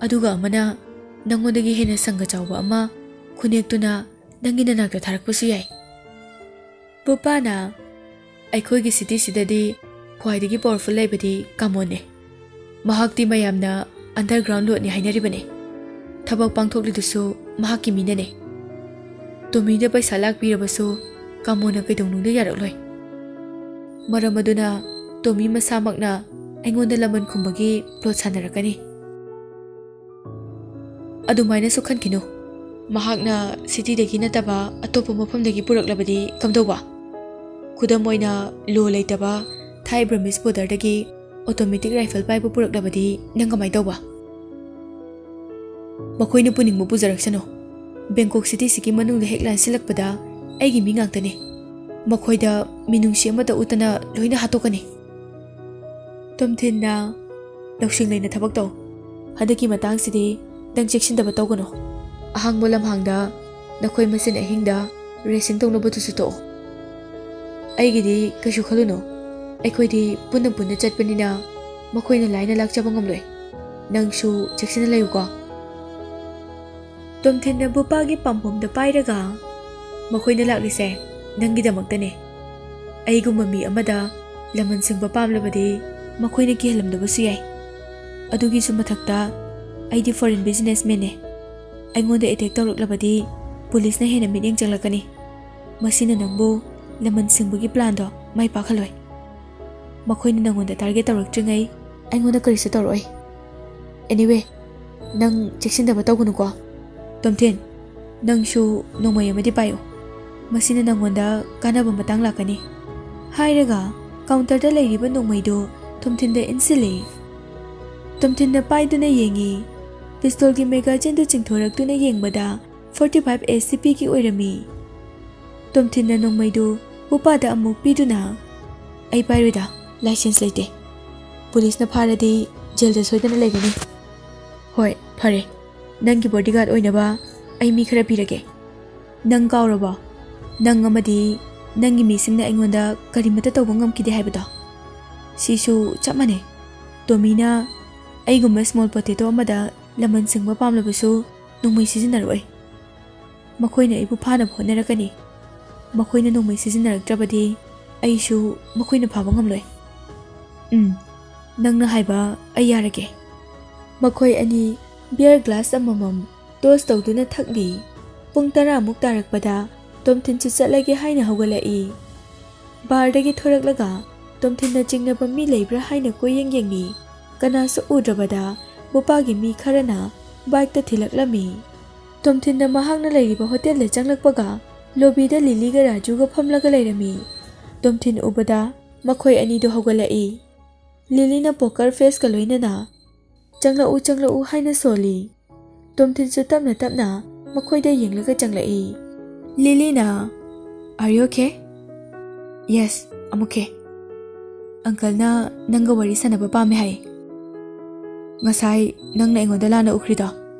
ꯑꯗꯨꯒ ꯑꯃꯅ ꯅꯪꯉꯣꯟꯗꯒꯤ ꯍꯦꯟꯅ ꯁꯪꯒ ꯆꯥꯎꯕ ꯑꯃ ꯈꯨꯅꯦꯛꯇꯨꯅ ꯅꯪꯒꯤ ꯅꯅꯥꯛꯇ ꯊꯥꯔꯛꯄꯁꯨ ꯌꯥꯏ꯫" ꯕꯨꯄꯥꯅ, "ꯑꯩꯈꯣꯏꯒꯤ ꯁꯤꯇꯤꯁꯤꯗꯗꯤ ꯈ꯭ꯋꯥꯏꯗꯒꯤ ꯄꯥꯋꯔꯐꯨꯜ ꯂꯩꯕꯗꯤ ꯀꯥꯃꯣꯟꯅꯦ꯫ ꯃꯍꯥꯛꯇꯤ ꯃꯌꯥꯝꯅ ꯑꯟꯗꯔꯒ꯭ꯔꯥꯎꯟ ꯂꯣꯔꯗꯅꯤ ꯍꯥꯏꯅꯔꯤꯕꯅꯦ꯫ ꯊꯕꯛ ꯄꯥꯡꯊꯣꯛꯂꯤꯗꯨꯁꯨ ꯃꯍꯥꯛꯀꯤ ꯃꯤꯅꯅꯦ꯫ ꯇꯣꯃꯤꯗ ꯄꯩꯁꯥ ꯂꯥꯛꯄꯤꯔꯕꯁꯨ ꯀꯥꯃꯣꯟꯅ ꯀꯩꯗꯧꯅꯨꯡꯗ ꯌꯥꯔꯛꯂꯣꯏ꯫ ꯃꯔꯝ ꯑꯗꯨꯅ ꯇꯣꯃꯤ ꯃꯁꯥꯃꯛꯅ ꯑꯩꯉꯣꯟꯗ ꯂꯃꯟ ꯈꯨꯝꯕꯒꯤ ꯄ꯭ꯂꯣꯠ ꯁꯥꯟꯅꯔꯛꯀꯅꯤ꯫" "ꯑꯗꯨꯃꯥꯏꯅꯁꯨ ꯈꯟꯈꯤꯅꯨ꯫ ꯃꯍꯥꯛꯅ ꯁꯤꯇꯤꯗꯒꯤ ꯅꯠꯇꯕ ꯑꯇꯣꯞꯄ ꯃꯐꯝꯗꯒꯤ ꯄꯨꯔꯛꯂꯕꯗꯤ ꯀꯝꯗꯧꯕ? ꯈꯨꯗꯝ ꯑꯣꯏꯅ, ꯂꯣ ꯂꯩꯇꯕ ꯊꯥꯏ ꯕ꯭ꯔꯃꯤꯁ ꯕꯣꯔꯗꯔꯗꯒꯤ ꯑꯣꯇꯣꯃꯦꯇꯤꯛ ꯔꯥꯏꯐꯜ ꯄꯥꯏꯕ ꯄꯨꯔꯛꯂꯕꯗꯤ ꯅꯪ ꯀꯃꯥꯏ ꯇꯧꯕ?" "ꯃꯈꯣꯏꯅ ꯄꯨꯅꯤꯡꯕ ꯄꯨꯖꯔꯛꯁꯅꯨ꯫ ꯕꯦꯡꯀꯣꯛ ꯁꯤꯇꯤꯁꯤꯒꯤ ꯃꯅꯨꯡꯗ ꯍꯦꯛ ꯂꯥꯟꯁꯤꯜꯂꯛꯄꯗ ꯑꯩꯒꯤ ꯃꯤ ꯉꯥꯛꯇꯅꯤ꯫ ꯃꯈꯣꯏꯗ ꯃꯤꯅꯨꯡꯁꯤ ꯑꯃꯠꯇ ꯎꯠꯇꯅ ꯂꯣꯏꯅ ꯍꯥꯠꯇꯣꯛꯀꯅꯤ꯫" ꯇꯣꯝꯊꯤꯟꯅ, "ꯂꯧꯁꯤꯡ ꯂꯩꯅ ꯊꯕꯛ ꯇꯧ꯫ ꯍꯟꯗꯛꯀꯤ ꯃꯇꯥꯡꯁꯤꯗꯤ ꯅꯪ ꯆꯦꯛꯁꯤꯟꯗꯕ ꯇꯧꯒꯅꯨ꯫ ꯑꯍꯥꯡꯕ ꯂꯝꯍꯥꯡꯗ ꯅꯈꯣꯏ ꯃꯁꯦꯟ ꯑꯍꯤꯡꯗ ꯔꯦꯁꯤꯡ ꯇꯧꯅꯕꯗꯨꯁꯨ ꯇꯣꯛꯑꯣ꯫ ꯑꯩꯒꯤꯗꯤ ꯀꯩꯁꯨ ꯈꯜꯂꯨꯅꯨ꯫ ꯑꯩꯈꯣꯏꯗꯤ ꯄꯨꯟꯅ ꯄꯨꯟꯅ ꯆꯠꯄꯅꯤꯅ ꯃꯈꯣꯏꯅ ꯂꯥꯏꯅ ꯂꯥꯛꯆꯕ ꯉꯝꯂꯣꯏ꯫ ꯅꯪꯁꯨ ꯆꯦꯛꯁꯤꯟꯅ ꯂꯩꯌꯨꯀꯣ꯫ ꯇꯣꯝꯊꯤꯟꯅ ꯕꯨꯄꯥꯒꯤ ꯄꯥꯝꯕꯣꯝꯗ ꯄꯥꯏꯔꯒ, "ꯃꯈꯣꯏꯅ ꯂꯥꯛꯂꯤꯁꯦ ꯅꯪꯒꯤꯗꯃꯛꯇꯅꯦ꯫ ꯑꯩꯒꯨꯝꯕ ꯃꯤ ꯑꯃꯗ ꯂꯃꯟ ꯁꯤꯡꯕ ꯄꯥꯝꯂꯕꯗꯤ ꯃꯈꯣꯏꯅ ꯀꯤꯍꯜꯂꯝꯗꯕꯁꯨ ꯌꯥꯏ꯫ ꯑꯗꯨꯒꯤꯁꯨ ꯃꯊꯛꯇ ꯑꯩꯗꯤ foreign businessmanꯅꯦ꯫ ꯑꯩꯉꯣꯟꯗ attack ꯇꯧꯔꯛꯂꯕꯗꯤ ꯄꯨꯂꯤꯁꯅ ꯍꯦꯟꯅ ꯃꯤꯠꯌꯦꯡ ꯆꯪꯂꯛꯀꯅꯤ꯫ ꯃꯁꯤꯅ ꯅꯪꯕꯨ ꯂꯃꯟ ꯁꯤꯡꯕꯒꯤ planꯗꯣ ꯃꯥꯏ ꯄꯥꯛꯍꯜꯂꯣꯏ꯫ ꯃꯈꯣꯏꯅ ꯅꯪꯉꯣꯟꯗ target ꯇꯧꯔꯛꯇ꯭ꯔꯤꯉꯩ ꯑꯩꯉꯣꯟꯗ ꯀꯔꯤꯁꯨ ꯇꯧꯔꯛꯑꯣꯏ꯫ Anyway, ꯅꯪ ꯆꯦꯛꯁꯤꯟꯗꯕ ꯇꯧꯒꯅꯨꯀꯣ꯫ ꯇꯣꯝꯊꯤꯟ, ꯅꯪꯁꯨ ꯅꯣꯡꯃꯩ ꯑꯃꯗꯤ ꯄꯥꯏꯌꯨ꯫ ꯃꯁꯤꯅ ꯅꯪꯉꯣꯟꯗ ꯀꯥꯟꯅꯕ ꯃꯇꯥꯡ ꯂꯥꯛꯀꯅꯤ," ꯍꯥꯏꯔꯒ counterꯗ ꯂꯩꯔꯤꯕ ꯅꯣꯡꯃꯩꯗꯨ ꯇꯣꯝꯊꯤꯟꯗ ꯏꯟꯁꯤꯜꯂꯤ꯫ ꯇꯣꯝꯊꯤꯟꯅ ꯄꯥꯏꯗꯨꯅ ꯌꯦꯡꯉꯤ꯫ Pistolꯒꯤ magazineꯗꯨ ꯆꯤꯡꯊꯣꯔꯛꯇꯨꯅ ꯌꯦꯡꯕꯗ forty five ACPꯒꯤ ꯑꯣꯏꯔꯝꯃꯤ꯫ ꯇꯣꯝꯊꯤꯟꯅ ꯅꯣꯡꯃꯩꯗꯨ ꯕꯨꯄꯥꯗ ꯑꯃꯨꯛ ꯄꯤꯗꯨꯅ, "ꯑꯩ ꯄꯥꯏꯔꯣꯏꯗ, license ꯂꯩꯇꯦ꯫ ꯄꯨꯂꯤꯁꯅ ꯐꯥꯔꯗꯤ ꯖꯦꯜꯗ ꯁꯣꯏꯗꯅ ꯂꯩꯒꯅꯤ꯫ ꯍꯣꯏ, ꯐꯔꯦ꯫ ꯅꯪꯒꯤ bodyguard ꯑꯣꯏꯅꯕ ꯑꯩ ꯃꯤ ꯈꯔ ꯄꯤꯔꯒꯦ꯫ ꯅꯪ ꯀꯥꯎꯔꯕꯣ? ꯅꯪ ꯑꯃꯗꯤ ꯅꯪꯒꯤ ꯃꯤꯁꯤꯡꯅ ꯑꯩꯉꯣꯟꯗ ꯀꯔꯤꯃꯠꯇ ꯇꯧꯕ ꯉꯝꯈꯤꯗꯦ ꯍꯥꯏꯕꯗꯣ꯫ ꯁꯤꯁꯨ ꯆꯞ ꯃꯥꯟꯅꯩ꯫ ꯇꯣꯃꯤꯅ ꯑꯩꯒꯨꯝꯕ small potato ꯑꯃꯗ ꯂꯃꯟ ꯁꯤꯡꯕ ꯄꯥꯝꯂꯕꯁꯨ ꯅꯣꯡꯃꯩ ꯁꯤꯖꯤꯟꯅꯔꯛꯑꯣꯏ꯫ ꯃꯈꯣꯏꯅ ꯑꯩꯕꯨ ꯐꯥꯅꯕ ꯍꯣꯠꯅꯔꯛꯀꯅꯤ꯫ ꯃꯈꯣꯏꯅ ꯅꯣꯡꯃꯩ ꯁꯤꯖꯤꯟꯅꯔꯛꯇ꯭ꯔꯕꯗꯤ ꯑꯩꯁꯨ ꯃꯈꯣꯏꯅ ꯐꯥꯕ ꯉꯝꯂꯣꯏ꯫ ꯎꯝ, ꯅꯪꯅ ꯍꯥꯏꯕ ꯑꯩ ꯌꯥꯔꯒꯦ꯫" ꯃꯈꯣꯏ ꯑꯅꯤ beer glass ꯑꯃꯃꯝ toss ꯇꯧꯗꯨꯅ ꯊꯛꯂꯤ꯫ ꯄꯨꯡ ꯇꯔꯥꯃꯨꯛ ꯇꯥꯔꯛꯄꯗ ꯇꯣꯝꯊꯤꯟꯁꯨ ꯆꯠꯂꯒꯦ ꯍꯥꯏꯅ ꯍꯧꯒꯠꯂꯛꯏ꯫ Barꯗꯒꯤ ꯊꯣꯔꯛꯂꯒ ꯇꯣꯝꯊꯤꯟꯅ ꯆꯤꯡꯅꯕ ꯃꯤ ꯂꯩꯕ꯭ꯔꯥ ꯍꯥꯏꯅ ꯀꯣꯏꯌꯦꯡ ꯌꯦꯡꯉꯤ꯫ ꯀꯅꯥꯁꯨ ꯎꯗ꯭ꯔꯕꯗ ꯕꯨꯄꯥꯒꯤ ꯃꯤ ꯈꯔꯅ bikeꯇ ꯊꯤꯜꯂꯛꯂꯝꯃꯤ꯫ ꯇꯣꯝꯊꯤꯟꯅ ꯃꯍꯥꯛꯅ ꯂꯩꯔꯤꯕ hotelꯗ ꯆꯪꯂꯛꯄꯒ lobbyꯗ ꯂꯤꯂꯤꯒ ꯔꯥꯖꯨꯒ ꯐꯝꯂꯒ ꯂꯩꯔꯝꯃꯤ꯫ ꯇꯣꯝꯊꯤꯟ ꯎꯕꯗ ꯃꯈꯣꯏ ꯑꯅꯤꯗꯨ ꯍꯧꯒꯠꯂꯛꯏ꯫ ꯂꯤꯂꯤꯅ poker faceꯀ ꯂꯣꯏꯅꯅ, "ꯆꯪꯂꯛꯎ, ꯆꯪꯂꯛꯎ" ꯍꯥꯏꯅ ꯁꯣꯜꯂꯤ꯫ ꯇꯣꯝꯊꯤꯟꯁꯨ ꯇꯞꯅ ꯇꯞꯅ ꯃꯈꯣꯏꯗ ꯌꯦꯡꯂꯒ ꯆꯪꯂꯛꯏ꯫ ꯂꯤꯂꯤꯅ, "Are you okay?" "Yes, I'm okay꯫ Uncleꯅ ꯅꯪꯒ ꯋꯥꯔꯤ ꯁꯥꯟꯅꯕ ꯄꯥꯝꯃꯦ ꯍꯥꯏ꯫ ꯉꯁꯥꯏ ꯅꯪꯅ ꯑꯩꯉꯣꯟꯗ ꯂꯥꯟꯅ ꯎꯈ꯭ꯔꯤꯗꯣ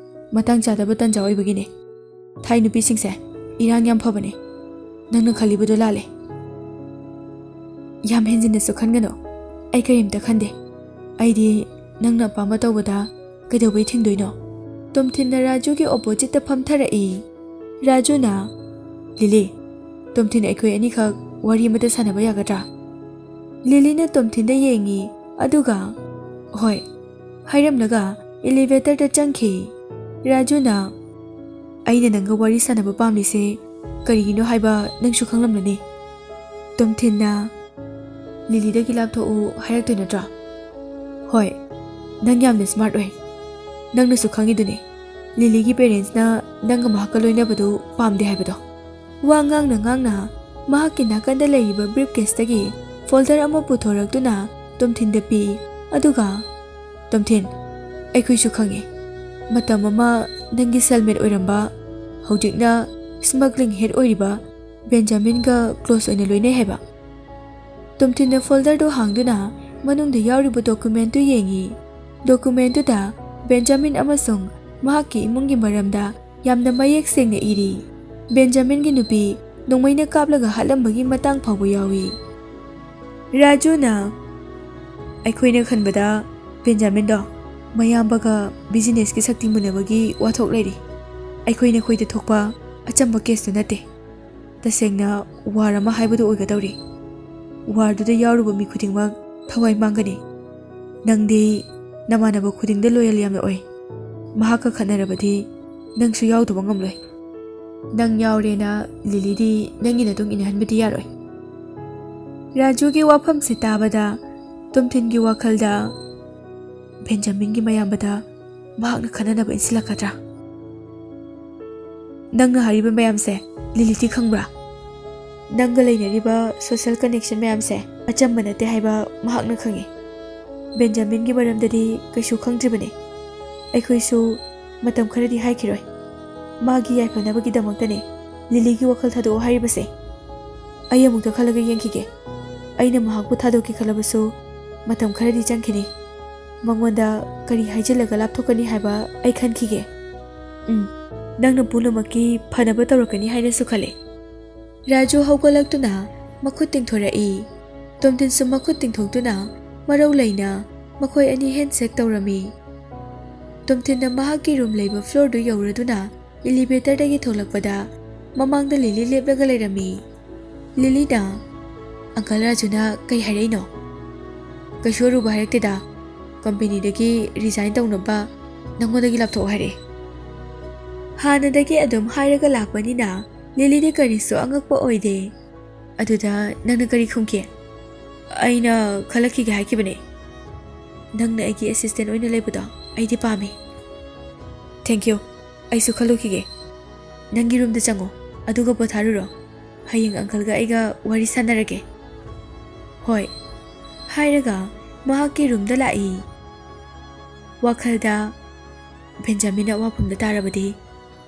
ꯃꯇꯥꯡ ꯆꯥꯗꯕ ꯇꯟꯖꯥ ꯑꯣꯏꯕꯒꯤꯅꯦ꯫ ꯊꯥꯏ ꯅꯨꯄꯤꯁꯤꯡꯁꯦ ꯏꯔꯥꯡ ꯌꯥꯝ ꯐꯕꯅꯦ꯫ ꯅꯪꯅ ꯈꯜꯂꯤꯕꯗꯣ ꯂꯥꯜꯂꯦ꯫ ꯌꯥꯝ ꯍꯦꯟꯖꯤꯟꯅꯁꯨ ꯈꯟꯒꯅꯨ꯫ ꯑꯩ ꯀꯔꯤꯝꯇ ꯈꯟꯗꯦ꯫ ꯑꯩꯗꯤ ꯅꯪꯅ ꯑꯄꯥꯝꯕ ꯇꯧꯕꯗ ꯀꯩꯗꯧꯕꯩ ꯊꯤꯡꯗꯣꯏꯅꯣ? ꯇꯣꯝꯊꯤꯟꯅ ꯔꯥꯖꯨꯒꯤ ꯑꯣꯄꯣꯖꯤꯠꯇ ꯐꯝꯊꯔꯛꯏ꯫ ꯔꯥꯖꯨꯅ, "ꯂꯤꯂꯤ, ꯇꯣꯝꯊꯤꯟ ꯑꯩꯈꯣꯏ ꯑꯅꯤꯈꯛ ꯋꯥꯔꯤ ꯑꯃꯇ ꯁꯥꯟꯅꯕ ꯌꯥꯒꯗ꯭ꯔꯥ?" ꯂꯤꯂꯤꯅ ꯇꯣꯝꯊꯤꯟꯗ ꯌꯦꯡꯉꯤ, ꯑꯗꯨꯒ, "ꯍꯣꯏ," ꯍꯥꯏꯔꯝꯂꯒ ꯏꯂꯤꯚꯦꯇꯔꯗ ꯆꯪꯈꯤ꯫ ꯔꯥꯖꯨꯅ, "ꯑꯩꯅ ꯅꯪꯒ ꯋꯥꯔꯤ ꯁꯥꯟꯅꯕ ꯄꯥꯝꯂꯤꯁꯦ ꯀꯔꯤꯒꯤꯅꯣ ꯍꯥꯏꯕ ꯅꯪꯁꯨ ꯈꯪꯂꯝꯂꯅꯤ꯫ ꯇꯣꯝꯊꯤꯟꯅ ꯂꯤꯂꯤꯗꯒꯤ ꯂꯥꯞꯊꯣꯛꯎ ꯍꯥꯏꯔꯛꯇꯣꯏ ꯅꯠꯇ꯭ꯔꯣ? ꯍꯣꯏ, ꯅꯪ ꯌꯥꯝꯅ ꯁ꯭ꯃꯥꯔꯠ ꯑꯣꯏ꯫ ꯅꯪꯅꯁꯨ ꯈꯪꯉꯤꯗꯨꯅꯤ, ꯂꯤꯂꯤꯒꯤ ꯄꯦꯔꯦꯟꯁꯅ ꯅꯪꯒ ꯃꯍꯥꯛꯀ ꯂꯣꯏꯅꯕꯗꯨ ꯄꯥꯝꯗꯦ ꯍꯥꯏꯕꯗꯣ꯫" ꯋꯥ ꯉꯥꯡꯅ ꯉꯥꯡꯅ ꯃꯍꯥꯛꯀꯤ ꯅꯥꯀꯟꯗ ꯂꯩꯔꯤꯕ ꯕ꯭ꯔꯤꯐ ꯀꯦꯁꯇꯒꯤ ꯐꯣꯜꯗꯔ ꯑꯃ ꯄꯨꯊꯣꯔꯛꯇꯨꯅ ꯇꯣꯝꯊꯤꯟꯗ ꯄꯤ, ꯑꯗꯨꯒ, "ꯇꯣꯝꯊꯤꯟ, ꯑꯩꯈꯣꯏꯁꯨ ꯈꯪꯉꯤ꯫ ꯃꯇꯝ ꯑꯃ ꯅꯪꯒꯤ ꯁꯦꯜꯃꯦꯠ ꯑꯣꯏꯔꯝꯕ, ꯍꯧꯖꯤꯛꯅ ꯁ꯭ꯃꯒ꯭ꯂꯤꯡ ꯍꯦꯗ ꯑꯣꯏꯔꯤꯕ ꯕꯦꯟꯖꯥꯃꯤꯟꯒ ꯀ꯭ꯂꯣꯁ ꯑꯣꯏꯅ ꯂꯣꯏꯅꯩ ꯍꯥꯏꯕ꯫" ꯇꯣꯝꯊꯤꯟꯅ ꯐꯣꯜꯗꯔꯗꯨ ꯍꯥꯡꯗꯨꯅ ꯃꯅꯨꯡꯗ ꯌꯥꯎꯔꯤꯕ ꯗꯣꯀꯨꯃꯦꯟꯇꯨ ꯌꯦꯡꯉꯤ꯫ ꯗꯣꯀꯨꯃꯦꯟꯇꯨꯗ ꯕꯦꯟꯖꯥꯃꯤꯟ ꯑꯃꯁꯨꯡ ꯃꯍꯥꯛꯀꯤ ꯏꯃꯨꯡꯒꯤ ꯃꯔꯝꯗ ꯌꯥꯝꯅ ꯃꯌꯦꯛ ꯁꯦꯡꯅ ꯏꯔꯤ꯫ ꯕꯦꯟꯖꯥꯃꯤꯟꯒꯤ ꯅꯨꯄꯤ ꯅꯣꯡꯃꯩꯅ ꯀꯥꯞꯂꯒ ꯍꯥꯠꯂꯝꯕꯒꯤ ꯃꯇꯥꯡ ꯐꯥꯎꯕ ꯌꯥꯎꯏ꯫ ꯔꯥꯖꯨꯅ, "ꯑꯩꯈꯣꯏꯅ ꯈꯟꯕꯗ ꯕꯦꯟꯖꯥꯃꯤꯟꯗꯣ ꯃꯌꯥꯝꯕꯒ ꯕꯤꯖꯤꯅꯦꯁꯀꯤ ꯁꯛꯇꯤ ꯃꯨꯟꯅꯕꯒꯤ ꯋꯥꯊꯣꯛ ꯂꯩꯔꯤ꯫ ꯑꯩꯈꯣꯏꯅ ꯈꯣꯏꯗ ꯊꯣꯛꯄ ꯑꯆꯝꯕ ꯀꯦꯁꯇꯨ ꯅꯠꯇꯦ꯫ ꯇꯁꯦꯡꯅ ꯋꯥꯔ ꯑꯃ ꯍꯥꯏꯕꯗꯨ ꯑꯣꯏꯒꯗꯧꯔꯤ꯫ ꯋꯥꯔꯗꯨꯗ ꯌꯥꯎꯔꯨꯕ ꯃꯤ ꯈꯨꯗꯤꯡꯃꯛ ꯊꯋꯥꯏ ꯃꯥꯡꯒꯅꯤ꯫ ꯅꯪꯗꯤ ꯅꯃꯥꯟꯅꯕ ꯈꯨꯗꯤꯡꯗ ꯂꯣꯌꯦꯜ ꯌꯥꯝꯅ ꯑꯣꯏ꯫ ꯃꯍꯥꯛꯀ ꯈꯠꯅꯔꯕꯗꯤ ꯅꯪꯁꯨ ꯌꯥꯎꯗꯕ ꯉꯝꯂꯣꯏ꯫ ꯅꯪ ꯌꯥꯎꯔꯦꯅ ꯂꯤꯂꯤꯗꯤ ꯅꯪꯒꯤ ꯅꯇꯨꯡ ꯏꯟꯅꯍꯟꯕꯗꯤ ꯌꯥꯔꯣꯏ꯫" ꯔꯥꯖꯨꯒꯤ ꯋꯥꯐꯝꯁꯤ ꯇꯥꯕꯗ ꯇꯣꯝꯊꯤꯟꯒꯤ ꯋꯥꯈꯜꯗ, "ꯕꯦꯟꯖꯥꯃꯤꯟꯒꯤ ꯃꯌꯥꯝꯕꯗ ꯃꯍꯥꯛꯅ ꯈꯟꯅꯅꯕ ꯏꯟꯁꯤꯜꯂꯛꯀꯗ꯭ꯔꯥ? ꯅꯪꯅ ꯍꯥꯏꯔꯤꯕ ꯃꯌꯥꯝꯁꯦ ꯂꯤꯂꯤꯗꯤ ꯈꯪꯕ꯭ꯔꯥ? ꯅꯪꯒ ꯂꯩꯅꯔꯤꯕ ꯁꯣꯁꯦꯜ ꯀꯅꯦꯛꯁꯟ ꯃꯌꯥꯝꯁꯦ ꯑꯆꯝꯕ ꯅꯠꯇꯦ ꯍꯥꯏꯕ ꯃꯍꯥꯛꯅ ꯈꯪꯉꯤ꯫ ꯕꯦꯟꯖꯥꯃꯤꯟꯒꯤ ꯃꯔꯝꯗꯗꯤ ꯀꯩꯁꯨ ꯈꯪꯗ꯭ꯔꯤꯕꯅꯤ꯫ ꯑꯩꯈꯣꯏꯁꯨ ꯃꯇꯝ ꯈꯔꯗꯤ ꯍꯥꯏꯈꯤꯔꯣꯏ꯫ ꯃꯥꯒꯤ ꯌꯥꯏꯐꯅꯕꯒꯤꯗꯃꯛꯇꯅꯦ ꯂꯤꯂꯤꯒꯤ ꯋꯥꯈꯜ ꯊꯥꯗꯣꯛꯑꯣ ꯍꯥꯏꯔꯤꯕꯁꯦ꯫ ꯑꯩ ꯑꯃꯨꯛꯇ ꯈꯜꯂꯒ ꯌꯦꯡꯈꯤꯒꯦ꯫ ꯑꯩꯅ ꯃꯍꯥꯛꯄꯨ ꯊꯥꯗꯣꯛꯀꯦ ꯈꯜꯂꯕꯁꯨ ꯃꯇꯝ ꯈꯔꯗꯤ ꯆꯪꯈꯤꯅꯤ꯫ ꯃꯉꯣꯟꯗ ꯀꯔꯤ ꯍꯥꯏꯖꯤꯜꯂꯒ ꯂꯥꯞꯊꯣꯛꯀꯅꯤ ꯍꯥꯏꯕ ꯑꯩ ꯈꯟꯈꯤꯒꯦ꯫ ꯎꯝ, ꯅꯪꯅ ꯄꯨꯝꯅꯃꯛꯀꯤ ꯐꯅꯕ ꯇꯧꯔꯛꯀꯅꯤ ꯍꯥꯏꯅꯁꯨ ꯈꯜꯂꯤ꯫" ꯔꯥꯖꯨ ꯍꯧꯒꯠꯂꯛꯇꯨꯅ ꯃꯈꯨꯠ ꯇꯤꯡꯊꯣꯔꯛꯏ꯫ ꯇꯣꯝꯊꯤꯟꯁꯨ ꯃꯈꯨꯠ ꯇꯤꯡꯊꯣꯛꯇꯨꯅ ꯃꯔꯧ ꯂꯩꯅ ꯃꯈꯣꯏ ꯑꯅꯤ ꯍꯦꯟꯁꯦꯛ ꯇꯧꯔꯝꯃꯤ꯫ ꯇꯣꯝꯊꯤꯟꯅ ꯃꯍꯥꯛꯀꯤ ꯔꯨꯝ ꯂꯩꯕ ꯐ꯭ꯂꯣꯔꯗꯨ ꯌꯧꯔꯗꯨꯅ ꯏꯂꯤꯚꯦꯇꯔꯗꯒꯤ ꯊꯣꯛꯂꯛꯄꯗ ꯃꯃꯥꯡꯗ ꯂꯤꯂꯤ ꯂꯦꯞꯂꯒ ꯂꯩꯔꯝꯃꯤ꯫ ꯂꯤꯂꯤꯅ, "ꯑꯪꯀꯜ ꯔꯥꯖꯨꯅ ꯀꯩ ꯍꯥꯏꯔꯛꯏꯅꯣ?" "ꯀꯩꯁꯨ ꯑꯔꯨꯕ ꯍꯥꯏꯔꯛꯇꯦꯗ꯫ ꯀꯝꯄꯦꯅꯤꯗꯒꯤ ꯔꯤꯖꯥꯏꯟ ꯇꯧꯅꯕ ꯅꯪꯉꯣꯟꯗꯒꯤ ꯂꯥꯞꯊꯣꯛꯑꯣ ꯍꯥꯏꯔꯛꯑꯦ꯫" ꯍꯥꯟꯅꯗꯒꯤ ꯑꯗꯨꯝ ꯍꯥꯏꯔꯒ ꯂꯥꯛꯄꯅꯤꯅ ꯂꯤꯂꯤꯗꯤ ꯀꯔꯤꯁꯨ ꯑꯉꯛꯄ ꯑꯣꯏꯗꯦ꯫ "ꯑꯗꯨꯗ ꯅꯪꯅ ꯀꯔꯤ ꯈꯨꯝꯈꯤ?" "ꯑꯩꯅ ꯈꯜꯂꯛꯈꯤꯒꯦ ꯍꯥꯏꯈꯤꯕꯅꯦ꯫ ꯅꯪꯅ ꯑꯩꯒꯤ ꯑꯦꯁꯤꯁꯇꯦꯟ ꯑꯣꯏꯅ ꯂꯩꯕꯗꯣ ꯑꯩꯗꯤ ꯄꯥꯝꯃꯤ꯫" "ꯊꯦꯡꯀ꯭ꯌꯨ꯫ ꯑꯩꯁꯨ ꯈꯜꯂꯨꯈꯤꯒꯦ꯫ ꯅꯪꯒꯤ ꯔꯨꯝꯗ ꯆꯪꯉꯣ, ꯑꯗꯨꯒ ꯄꯣꯊꯥꯔꯨꯔꯣ꯫ ꯍꯌꯦꯡ ꯑꯪꯀꯜꯒ ꯑꯩꯒ ꯋꯥꯔꯤ ꯁꯥꯟꯅꯔꯒꯦ꯫" "ꯍꯣꯏ꯫" ꯍꯥꯏꯔꯒ ꯃꯍꯥꯛꯀꯤ ꯔꯨꯝꯗ ꯂꯥꯛꯏ꯫ ꯋꯥꯈꯜꯗ, "ꯕꯦꯟꯖꯥꯃꯤꯟꯅ ꯑꯋꯥꯐꯝꯗ ꯇꯥꯔꯕꯗꯤ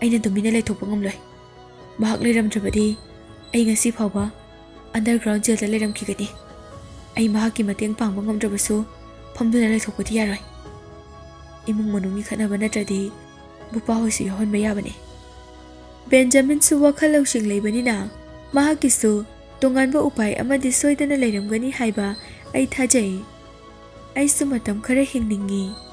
ꯑꯩꯅ ꯇꯨꯃꯤꯟꯅ ꯂꯩꯊꯣꯛꯄ ꯉꯝꯂꯣꯏ꯫ ꯃꯍꯥꯛ ꯂꯩꯔꯝꯗ꯭ꯔꯕꯗꯤ ꯑꯩ ꯉꯁꯤ ꯐꯥꯎꯕ ꯑꯟꯗꯔꯒ꯭ꯔꯥꯎꯟ ꯖꯦꯜꯗ ꯂꯩꯔꯝꯈꯤꯒꯅꯤ꯫ ꯑꯩ ꯃꯍꯥꯛꯀꯤ ꯃꯇꯦꯡ ꯄꯥꯡꯕ ꯉꯝꯗ꯭ꯔꯕꯁꯨ ꯐꯝꯗꯨꯅ ꯂꯩꯊꯣꯛꯄꯗꯤ ꯌꯥꯔꯣꯏ꯫ ꯏꯃꯨꯡ ꯃꯅꯨꯡꯒꯤ ꯈꯠꯅꯕ ꯅꯠꯇ꯭ꯔꯗꯤ ꯕꯨꯄꯥ ꯍꯣꯏꯁꯨ ꯌꯥꯎꯍꯟꯕ ꯌꯥꯕꯅꯤ꯫" ꯕꯦꯟꯖꯥꯃꯤꯟꯁꯨ ꯋꯥꯈꯜ ꯂꯧꯁꯤꯡ ꯂꯩꯕꯅꯤꯅ ꯃꯍꯥꯛꯀꯤꯁꯨ ꯇꯣꯉꯥꯟꯕ ꯎꯄꯥꯏ ꯑꯃꯗꯤ ꯁꯣꯏꯗꯅ ꯂꯩꯔꯝꯒꯅꯤ ꯍꯥꯏꯕ ꯑꯩ ꯊꯥꯖꯩ꯫ "ꯑꯩꯁꯨ ꯃꯇꯝ ꯈꯔ ꯍꯤꯡꯅꯤꯡꯏ꯫